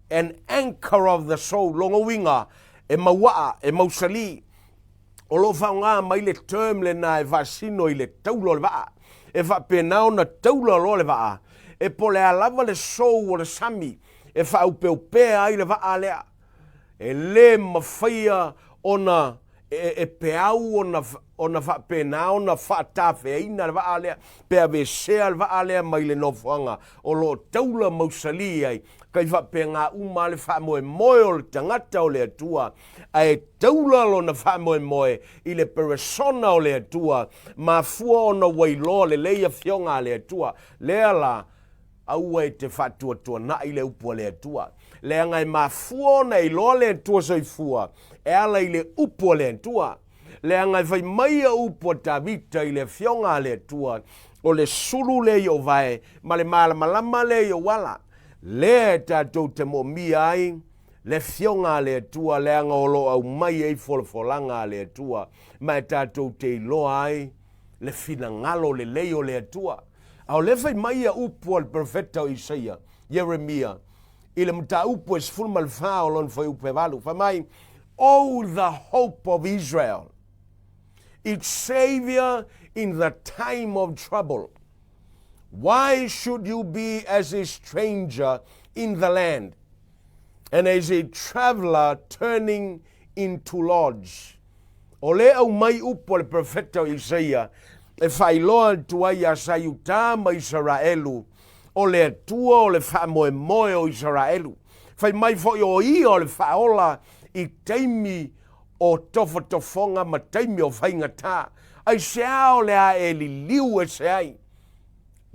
An anchor of the soul, lona uiga, e mauaa, e mausali. O lo o faaaoga mai le term lena e faasino i le taula o le vaa. E faapena ona taula loa le vaa, e po o le a lava le sou o le sami e faaopeopea ai le vaa lea. E le mafaia ona e, e peau ona, ona faapena ona faatafeaina le vaa lea, pe aveesea le vaa lea mai le nofoaga o lo o taula mausali ai, kai faapena uma lava le faamoemoe o le tagata o le Atua, ae taula lona faamoemoe i le peresona o le Atua, mafua ona ua iloa lelei afioga a le Atua. Lea la, aua e te faatuatuanaʻi le upu a le Atua, leaga e mafua ona e iloa le Atua soifua e ala i le upu a le Atua. Leaga e fai mai ia upu a Tavita i le afioga a le Atua, O le sulu lea i ou vae, ma le malamalama lea i ou ala. Lea e tatou te moomia ai le Afioga a le Atua, leaga o lo o aumai ai folafolaga a le Atua, ma e tatou te iloa ai le finagalo lelei o le Atua. A o lea fai mai ia upu a le perofeta o Isaia, Ieremia, i le mataupu e 14 o lona fuaiupu e 8, fai mai, O the hope of Israel, its Saviour in the time of trouble. Why should you be as a stranger in the land, and as a traveller turning into lodge? O lea aumai upu a le perofeta o Isaia e faailoa atu ai iā Saiutā ma Isaraelu, o le Atua o le faamoemoe o Isaraelu. Fai mai foi o Ia o le Faaola i taimi o tofotofoga ma taimi o faigatā. Aisea o le a e liliu ese ai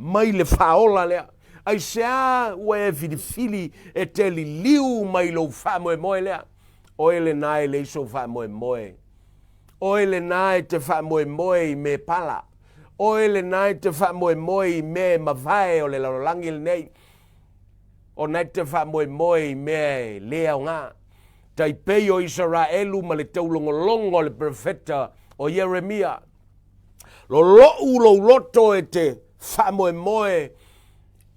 mai le Faaola lea? Aisea ua e filifili e te liliu mai lou faamoemoe lea? Oe lena e leai sou faamoemoe. Oe lena e te faamoemoe i mea pala. Oe lena e te faamoemoe i mea e mavae o le lalolagi lenei. Ona e te faamoemoe i mea e le aoga. Tai pei o Isaraelu ma le taulogologo o le perofeta o Ieremia. Lolo'u lou loto e te faamoemoe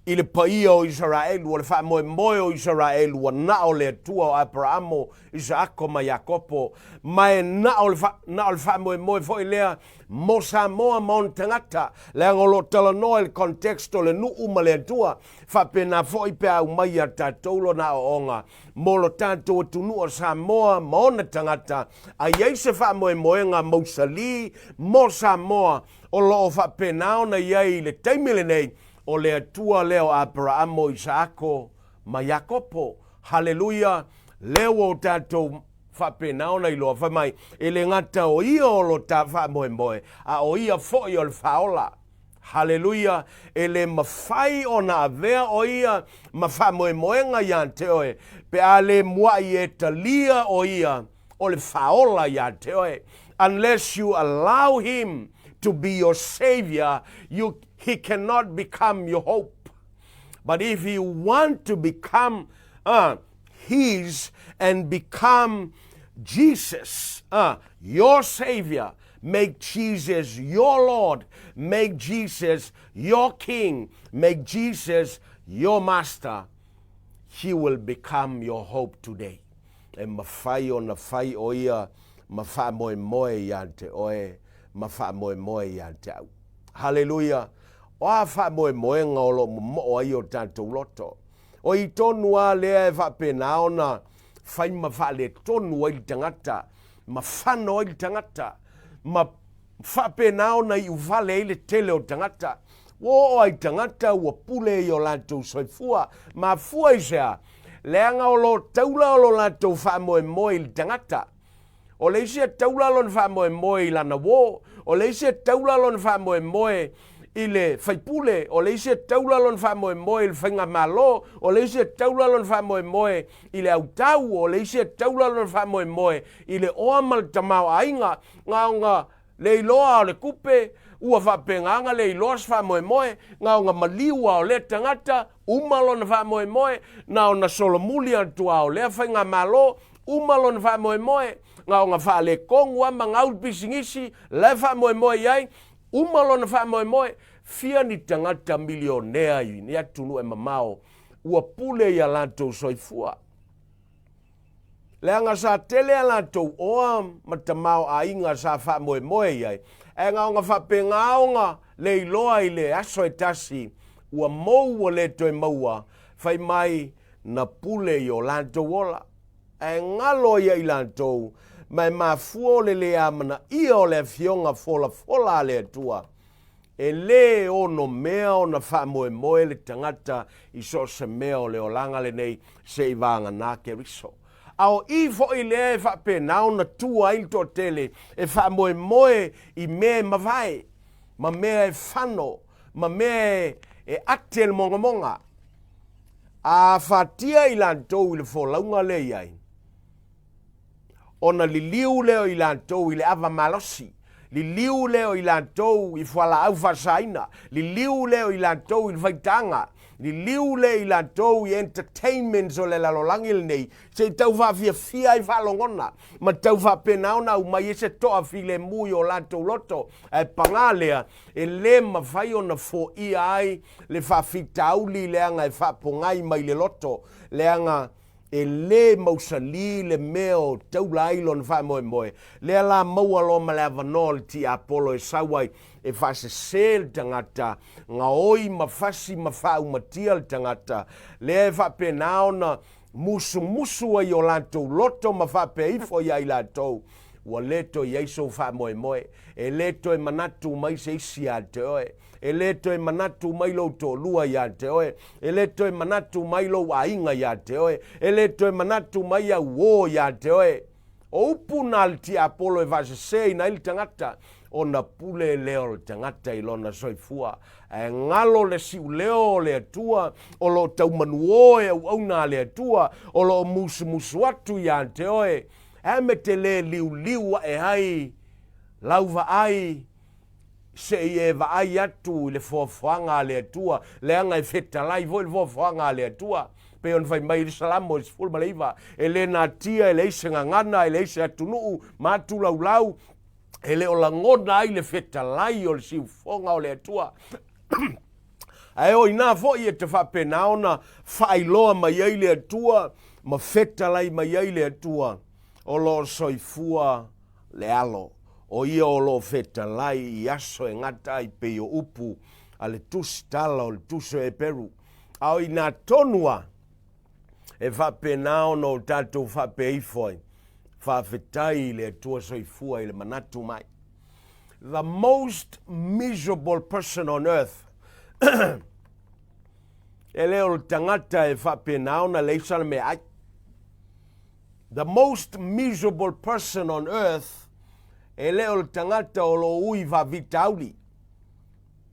i le paia o Isaraelu, o le faamoemoe o Isaraelu ua na o le Atua o Aperaamo, Isaako ma Iakopo, ma e na o le, na o le faamoemoe foi lea mo Samoa ma ona tagata, leaga o lo o talanoa i le context o le nuu ma le Atua, faapena foi pe a aumai iā tatou lona aoaoga mo lo tatou atunuu o Samoa ma ona tagata, a i ai se faamoemoega mausalī mo Samoa o lo o faapena ona i ai i le taimi lenei, o le Atua lea o Aperaamo, Isaako ma Iakopo. Haleluia! Lea ua o tatou faapena ona iloa, fai mai, e le gata o Ia o lo ta faamoemoe, a o Ia foi o le Faaola. Haleluia! E le mafai ona avea o Ia ma faamoemoega iā te oe, pe a le muaʻi e talia o Ia o le Faaola iā te oe. Unless you allow Him to be your Savior, you, He cannot become your hope. But if you want to become uh, His and become Jesus, uh, your Savior, make Jesus your Lord, make Jesus your King, make Jesus your Master, He will become your hope today. E mafai ona fai o ia ma faamoemoe iā te oe, ma faamoemoe iā te au. Haleluia! O a faamoemoega o lo o momoo ai o tatou loto? O i tonu lava lea e faapena ona fai ma faaletonu ai le tagata, ma fano ai le tagata, ma faapena ona iuvale ai le tele o tagata. Ua oo lava i tagata ua pule i o latou soifua. Mafua i se a? Leaga o lo taula o lo latou faamoemoe i le tagata. O le isi e taula lona faamoemoe i lana uō, o le isi e taula lona faamoemoe i le faipule, o le isi e taula lona faamoemoe i le faigamalo, o le isi e taula lona faamoemoe i le autau, o le isi e taula lona faamoemoe i le oa ma le tamaoaiga, gaoga le iloa o le kupe, ua faapena ona le iloa se faamoemoe, gaoga maliu a o lea tagata, uma lona faamoemoe, na ona solomuli atu a o lea faigamalo, uma lona faamoemoe, na ona faaletonu lava ma gau le pisinisi, la e faamoemoe i ai, uma lona faamoemoe. Fia ni tagata milionea i ni atunuu e mamao ua pule i a latou soifua. Leaga sa tele a latou oa ma tamaoaiga sa faamoemoe i ai, ae na ona faapena ona le iloa i le aso e tasi ua mou ua le toe maua, fai mai na pule i o latou ola, ae galo ia i latou, ma e mafua o le le amanaia o le afioga folafola a le Atua. E lē ono mea ona faamoemoe le tagata i so o se mea o le olaga lenei seʻi vagana Keriso. A o i foi lea e faapena ona tua ai le toatele e faamoemoe i mea e mavae, ma mea e fano, ma mea e ate le mogamoga. A afatia i latou i le folauga lea i ai, ona liliu lea o i latou i le ava malosi, liliu lea o i latou i fualaau faasaina, liliu lea o i latou i le faitaaga, liliu lea i latou i entertainments o le lalolagi lenei, se i tau faafiafia ai faalogona, ma tau faapena ona aumai ai se toa filemu i o latou loto. Ae paga lea, e lē mafai ona foia ai le faafitauli leaga e faapogai mai le loto, leaga. E lē mausalī le mea o taula ai lona faamoemoe, lea la maua loa ma le avanoa o le tiapolo e sau ai e faasesē le tagata, gaoi ma fasi ma faaumatia le tagata, lea e faapena ona musumusu ai i o latou loto ma faapea ifo iā i latou, Ua lē toe i ai sou faamoemoe, e lē toe manatu mai se isi iā te oe, e lē toe manatu mai lou toalua iā te oe, e lē toe manatu mai lou aiga iā te oe, e lē toe manatu mai au uō iā te oe. O upu na a le tiapolo e faasesēina ai le tagata, ona pule lea o le tagata i lona soifua. Ae galo le siuleo o le Atua, o lo o taumanuō e auauna a le Atua, o lo o musumusu atu iā te oe, Ae me te lē liuliu aʻe ai lau vaai se i e vaai atu i le foafoaga a le Atua, leaga e fetalai foi le foafoaga a le Atua. Pei ona fai mai i le Salamo e 19, E le natia, e leai se gagana, e leai se atunuu ma atulaulau, e le o lagona ai le fetalai o le siufofoga o le Atua. Ae o inā foi e te faapena ona faailoa mai ai le Atua ma fetalai mai ai le Atua, o lo o soifua le Alo, o ia o lo o fetalai i aso e gata ai pei o upu a le Tusitala o le Tusi o Eperu. A o inā tonu a e faapena ona o tatou faapea ifo ai, faafetai i le Atua soifua i le manatu mai. The most miserable person on earth e le o le tagata e faapena ona leai sana meaai. The most miserable person on earth e le o le tagata o lo o ui faafitauli.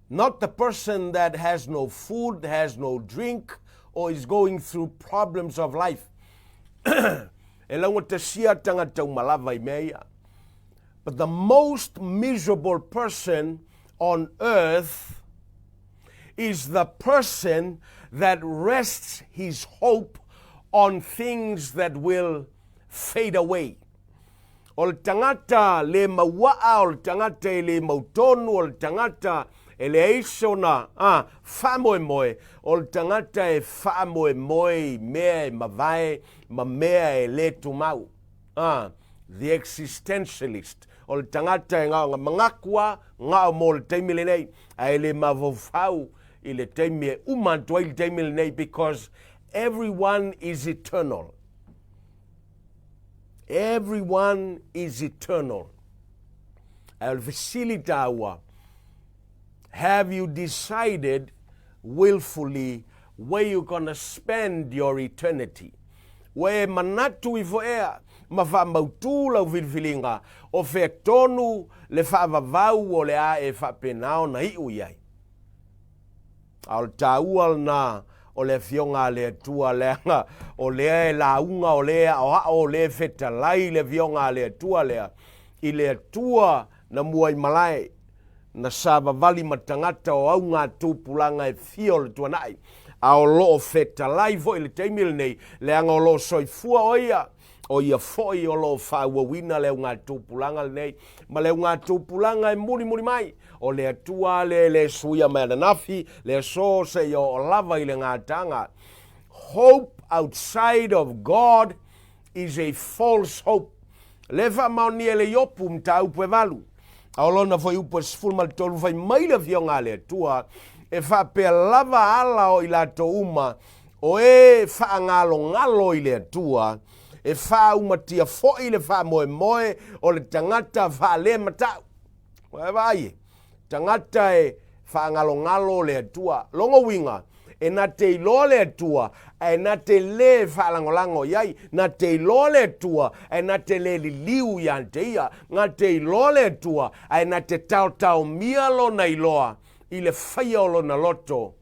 Not the person that has no food, has no drink or is going through problems of life. E laugatasia tagata uma lava i mea ia. But the most miserable person on earth is the person that rests his hope on things that will fade away. O le tagata le mauaa, o le tagata e le mautonu, o le tagata e leai sona a, faamoemoe, o le tagata e faamoemoe i mea e mavae ma mea e le tumau. A, the existentialist, o le tagata e gaoga mangaku a, gao mo le taimi lenei, ae le mafaufau i le taimi e uma atu ai le taimi lenei because everyone is eternal. Everyone is eternal. Ae o le fesili tāua, have you decided willfully where you gonna spend your eternity? Ua e manatu ifo ea ma faamautū lau filifiliga o fea tonu le faavavau o le a e faapena ona iu i ai? A o le taua lena o le Afioga a le Atua, leaga o lea e lauga, o lea e aoao, o lea e fetalai le Afioga a le Atua lea, i le Atua na muaimalae, na savavali ma tagata o augatupulaga e fia o le tuanai, a o lo o fetalai foi i le taimi lenei, leaga o lo o soifua o ia, o ia foi o lo o faaauauina le augatupulaga lenei, ma le augatupulaga e mulimuli mai, o le Atua lea e le suia mai ananafi, le aso seia oo lava i le gataaga. Hope outside of God is a false hope. Lea e faamaonia e le Iopu mataupu e valu. A o lona foi upu e 13 fai mai le Afioga a le Atua, e faapea lava ala o i latou uma o e faagalogalo i le Atua, e faaumatia foi le faamoemoe o le tagata faalematau. Ua e vaai e, tagata e faagalogalo le Atua. Lona uiga, e na te iloa le Atua, ae na te lē faalagolago i ai. Na te iloa le Atua, ae na te lē liliu iā te ia. Na te iloa le Atua, ae na te taotaomia lona iloa i le faia o lona loto,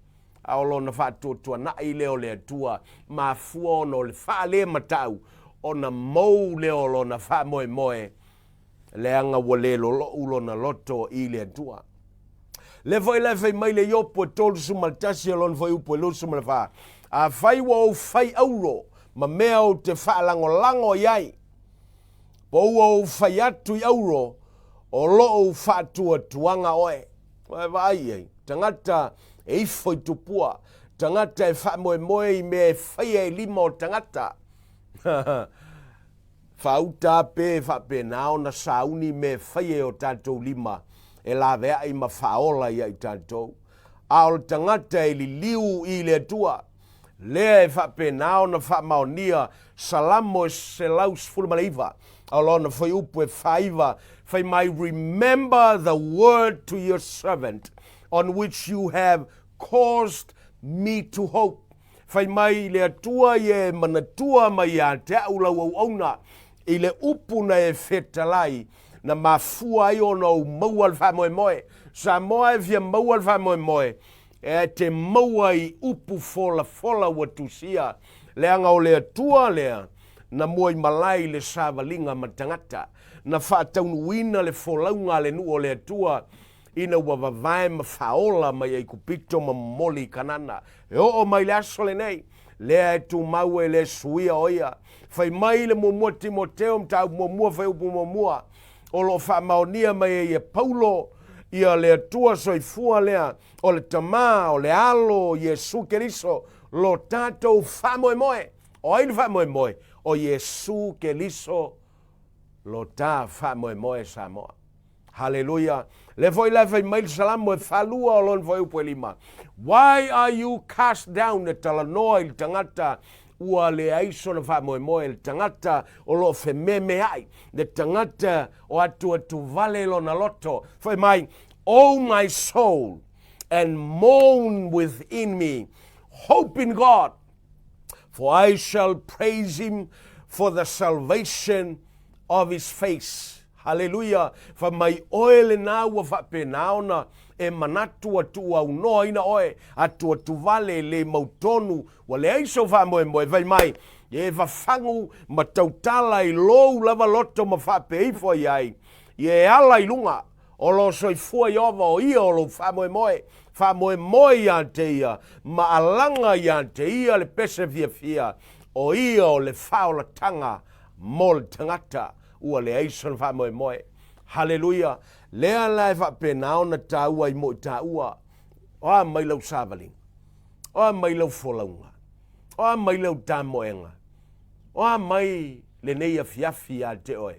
a o lona faatuatuanaʻi lea o le Atua, mafua ona o le faalematau ona mou lea o lona faamoemoe leaga ua le loloʻu lona loto i le Atua. Lea foi la e fai mai le Iopu e 31 o lona foi upu e 24, Afai ua ou fai auro ma mea ou te faalagolago i ai, po ua ou fai atu i auro, o loʻu faatuatuaga oe. Ua e vaai i ai, tagata e ifo i tupua, tagata e faamoemoe i mea e faia e lima o tagata. Faauta pe faapena ona sauni mea e faia e o tatou lima e laveai ma faaola ia i tatou. A o le tagata e liliu i le Atua, lea e faapena ona faamaonia Salamo e 119, o lona fuaiupu e 49, fai mai, Remember the word to your servant, on which you have caused me to hope. Fai mai le Atua ia e manatua mai ia te au lau auauna i le upu na e fetalai na mafua ai ona ou maua le faamoemoe. Samoa e fia maua le faamoemoe, e te maua i upu folafola ua tusia, leaga o le Atua lea na muaimalae i le savaliga ma tagata, na faataunuuina le folauga a le nuu o le Atua ina ua vavae ma faaola mai Aikupito ma momoli i Kanana. E oo mai le aso lenei, lea e tumau e le suia o ia. Fai mai le muamua Timoteo mataupu muamua fuaiupu muamua, o lo o faamaonia mai ai e Paulo ia le Atua soifua lea, o le Tama, o le Alo, o Iesu Keriso, lo tatou faamoemoe. O ai le faamoemoe? O Iesu Keriso lo ta faamoemoe Samoa. Haleluia. Lea foi la e fai mai le Salamo e 42 o lona fuaiupu e 5. Why are you cast down? E talanoa i le tagata ua leai sona faamoemoe, le tagata o lo o fememeai, le tagata o atuatuvale lona loto. Fai mai, O my soul, and moan within me, hope in God, for I shall praise him for the salvation of his face. Haleluia! Fai mai oe lenā ua faapena ona e manatu ua tuuaunoaina oe, atuatuvale le mautonu, ua leai sou faamoemoe. Fai mai, E fafagu ma tautala i lou lava loto ma faapea ifo i ai, ia e ala i luga o lo soifua Ieova o ia o lou faamoemoe, faamoemoe iā te ia, ma alaga iā te ia le pese fiafia, o ia o le faaolataga mo le tagata ua leai sona faamoemoe. Haleluia! Lea la e faapena ona taua ai mo i taua, o a mai lau savaliga? O a mai lau folauga? O a mai lau tamoega? O a mai lenei afiafi iā te oe?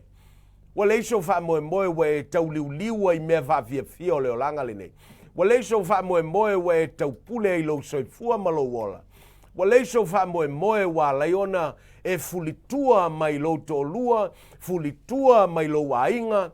Ua leai sou faamoemoe ua e tauliuliu ai i mea faafiafia o le olaga lenei. Ua leai sou faamoemoe ua e taupule ai i lou soifua ma lou ola. Ua leai sou faamoemoe ua ala ai ona e fulitua mai lou toalua, fulitua mai lou aiga,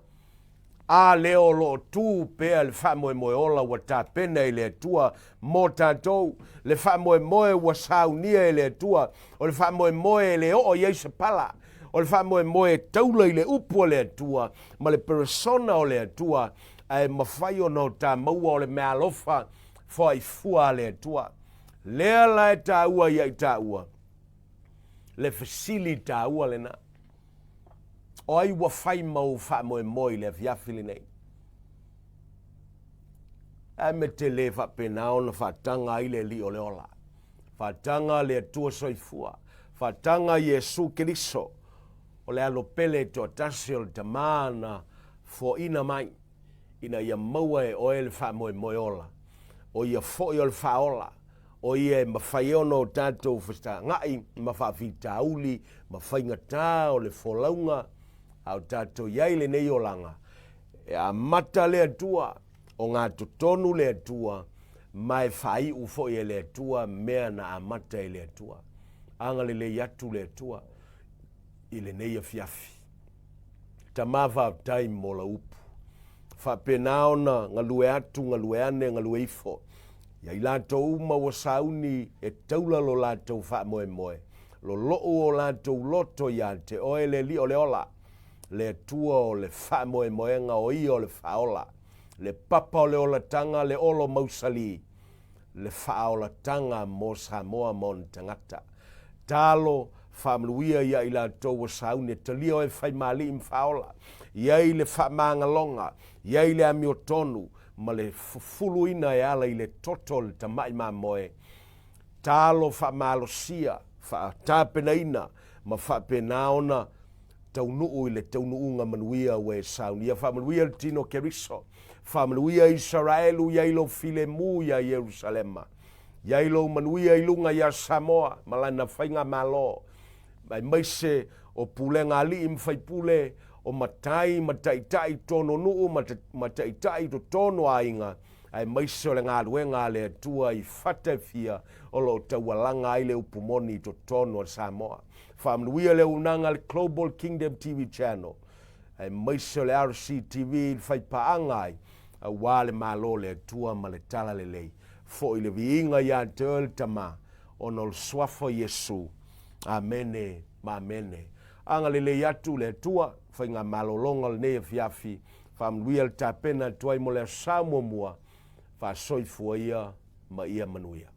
a lea o lo o tu pea le faamoemoe ola ua tapena e le Atua mo tatou, le faamoemoe ua saunia e le Atua, o le faamoemoe e le oo i ai se pala, o le faamoemoe e taula i le upu a le Atua ma le peresona o le Atua, ae mafai ona o ta maua o le meaalofa foaifua a le Atua. Lea la e taua ia i taua le fesili taua lena. O ai ua fai ma ou faamoemoe i le afiafi lenei? Ae me te lē faapena ona faataga ai le Alii o le ola, faataga le Atua soifua, faataga Iesu Keriso, o le Alo pele toatasi o le Tama na foaina mai ina ia maua e oe le faamoemoe ola, o ia foi o le Faaola, o ia e mafai ai ona o tatou fesagai ma faafitauli ma faigata o le folauga a o tatou i ai lenei olaga, e amata le Atua, o gatotonu le Atua, ma e faaiu foi e le Atua mea na amata e le Atua. Agalelei atu le Atua i lenei afiafi. Tama faafetai mo lau upu. Faapena ona galue atu, galue ane, galue ifo. Ia i latou uma ua sauni e taula lo latou faamoemoe, lolo'u o latou loto iā te oe le Alii o le ola, le Atua o le faamoemoega o ia o le Faaola, le papa o le olataga, le olo mausali, le faaolataga mo Samoa ma ona tagata. Talo, faamanuia ia i latou ua sauni e talia oe Faimali'i ma Faaola, i ai le faamagaloga, i ai le amiotonu, ma le fufuluina e ala i le toto o le tamai mamoe, talo faamalosia, faatapenaina ma faapena ona taunuu i le taunuuga manuia ua e saunia. Faamanuia le tino Keriso, faamanuia Isaraelu, i ai lou filemu iā Ierusalema, i ai lou manuia i luga iā Samoa ma lana faigamalo. Aemaise o pulega a alii ma faipule, o matai ma taitai i totonu o nuu ma taitai i totonu o aiga, aemaise o le galuega a le Atua i fata e fia o lo o taualaga ai le upu moni i totonu o Samoa. Faamanuia le auaunaga a le Global Kingdom TV Channel, aemaise o le RCTV i le faipaaga ai, aua le Malo o le Atua ma le Talalelei. Foi le viiga ia te oe le Tama, ona o le Suafa o Iesu. Amene ma amene. Agalelei atu le Atua, faigamalologa o lenei afiafi, faamanuia le tapena atu ai mo le Aso Sa muamua, faasoifua ia ma ia manuia.